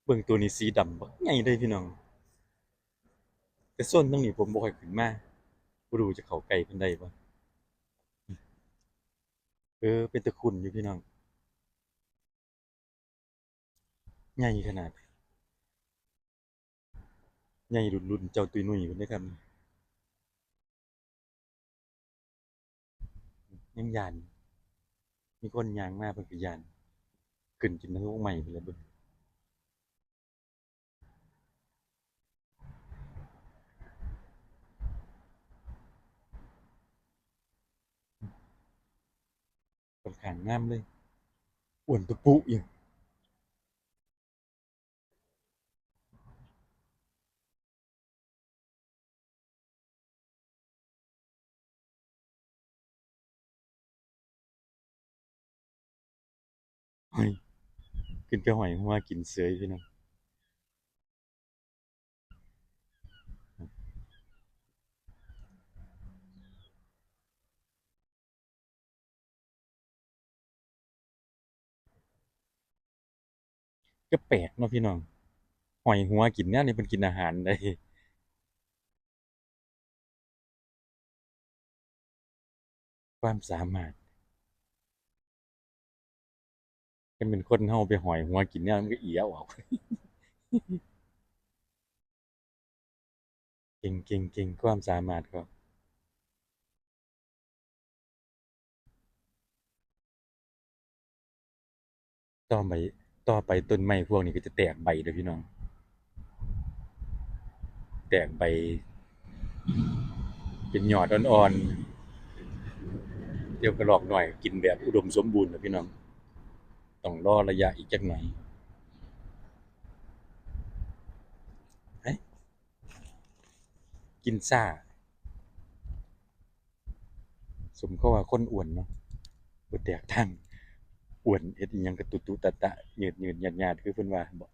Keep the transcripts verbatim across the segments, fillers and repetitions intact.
เบิ่งตัวนี้สีดำบักใหญ่เลยพี่น้อง แต่โซนตรงนี้ผมบ่ค่อยขึ้นมา บ่รู้จะเข้าใกล้เพิ่นได้บ่ เออ เป็นตาคุ้นอยู่พี่น้อง ใหญ่ขนาด ใหญ่รุ่นๆ เจ้าตุ้ยนุ้ยเพิ่นเด้อครับ ยังย้าน มีคนย่างมาเพิ่นก็ย้าน ขึ้นกินทั้งพวกใหม่ไปเลยเบิ่ง ค่อนข้างงามเลย อ้วนตุปุอยู่ หอย ขึ้นไปหอยหัวกินเสยพี่น้อง ก็แปลกเนาะพี่น้อง หอยหัวกินแนวนี้ มันกินอาหารได้ ความสามารถ คันเป็นคนเฮาไปหอยหัวกินเนี่ยมันก็เอียออก เก่ง เก่ง เก่ง ความสามารถก็ ต่อไป ต่อไปต้นไม้พวกนี้ก็จะแตกใบเด้อพี่น้อง แตกใบ เป็นยอดอ่อนๆ เดี๋ยวกระรอกหน่อยกินแบบอุดมสมบูรณ์นะพี่น้อง ต้องรอระยะอีกจักหน่อย เฮ้ย กินซ่า สมเขาว่าคนอ้วนเนาะ บ่แตกต่าง อ้วนเฮ็ดอีหยังกะตุตุตะตะ ยืดยืดยาดยาด คือเพิ่นว่าบ่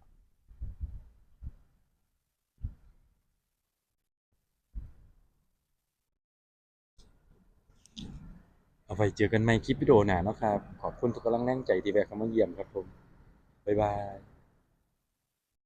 เอาไว้เจอกันใหม่คลิปวิดีโอหน้าเนาะครับ ขอบคุณทุกกำลังแรงใจที่แวะเข้ามาเยี่ยมครับผม บ๊ายบาย